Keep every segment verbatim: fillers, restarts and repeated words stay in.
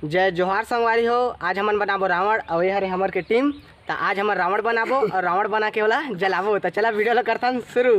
जय जोहार संगवारी हो, आज हमन बनाबो रावण अउ ये हरे हमर के टीम। त आज हमन रावण बनाबो अउ रावण बना के ओला जलाबो। त चला वीडियो ला करथन शुरू।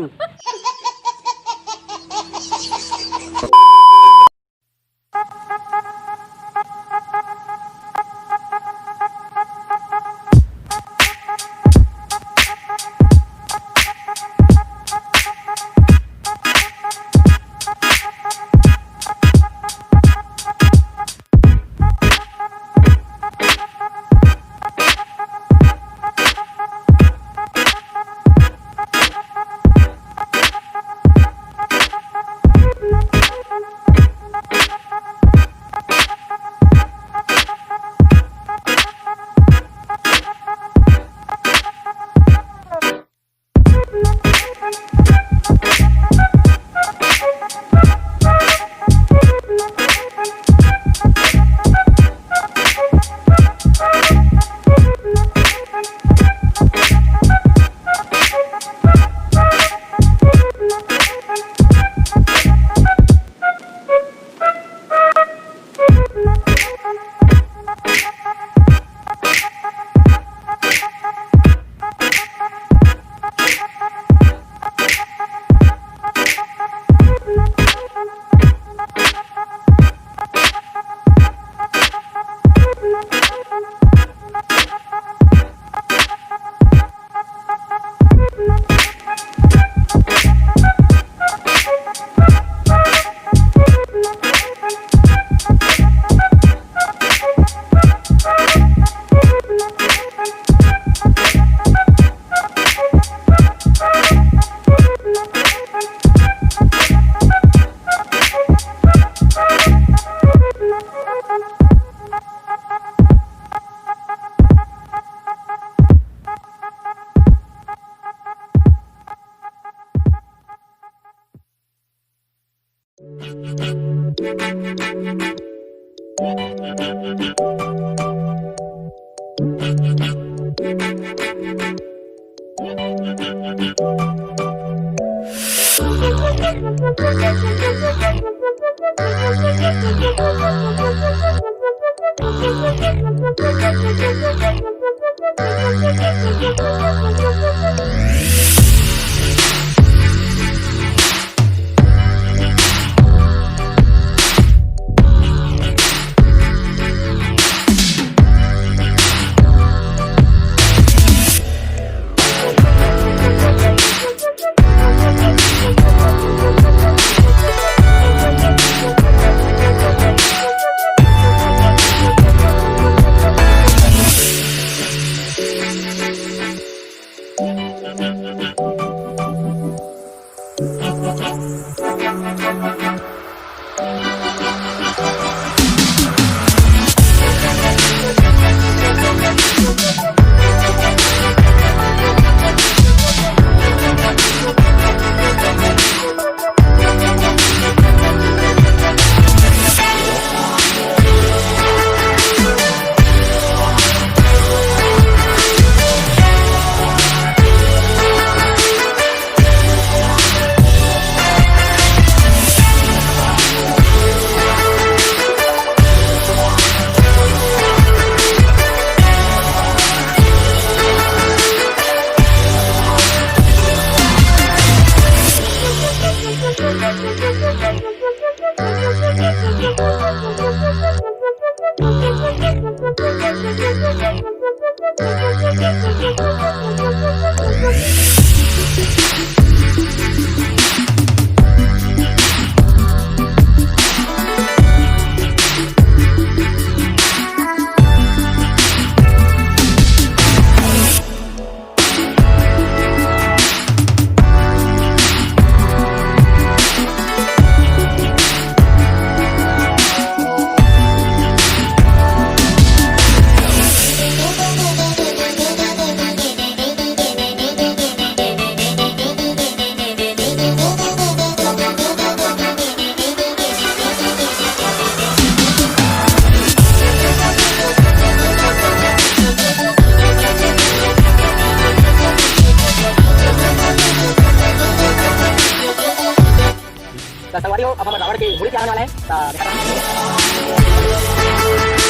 त संगवारी हो, अब हमर रावण के मुड़ी तैयार होने वाला है। त देखा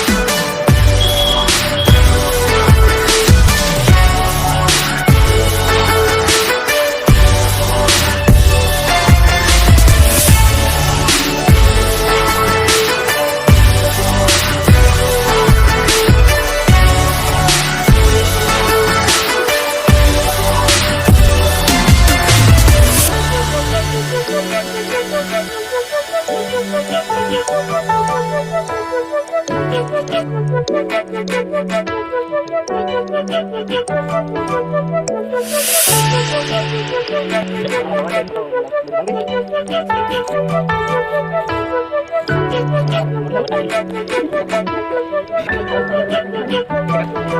था। हमर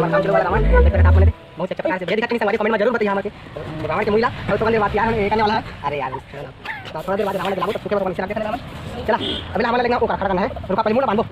काम चले वाला रावण, देख सकत आप मन, बहुत अच्छा प्रकार से। ये दिखत नहीं संगवारी, comment में जरूर बताइए हमके। रावण के मुइला, और तो देर बाद यार, हम एक आने वाला है। अरे यार, तो थोड़ा देर बाद रावण के लाबो, तब सूखे वाला निशान देख रहे रावण। चला, अभी हमन ला लेगना ओकर खड़ा करना है। रुका, पहले मुड़ बांधो।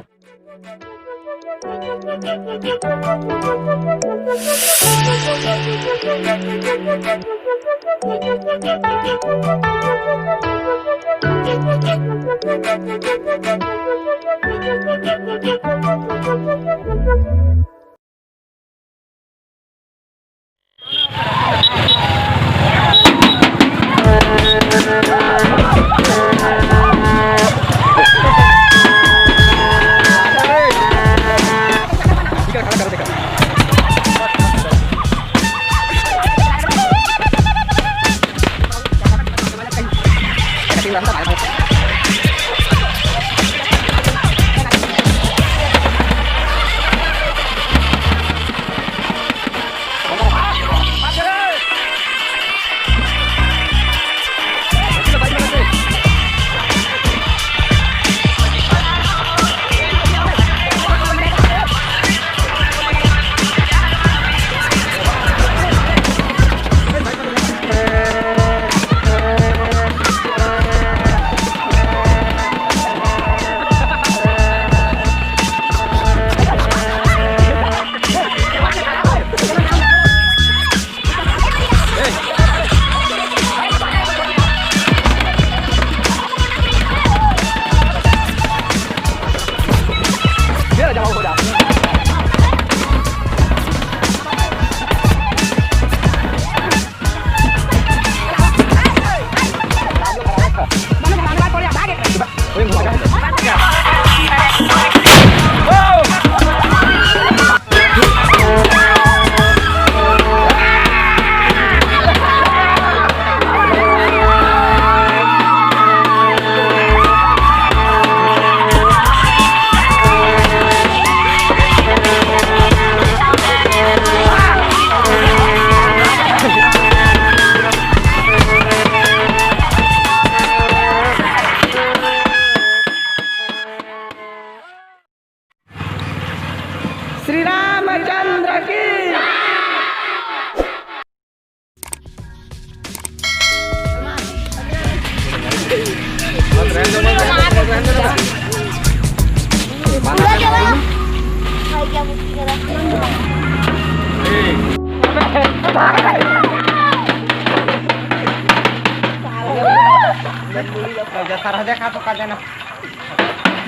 श्री रामचंद्र की।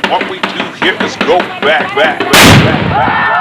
What we do here is go back, back, back, back, back.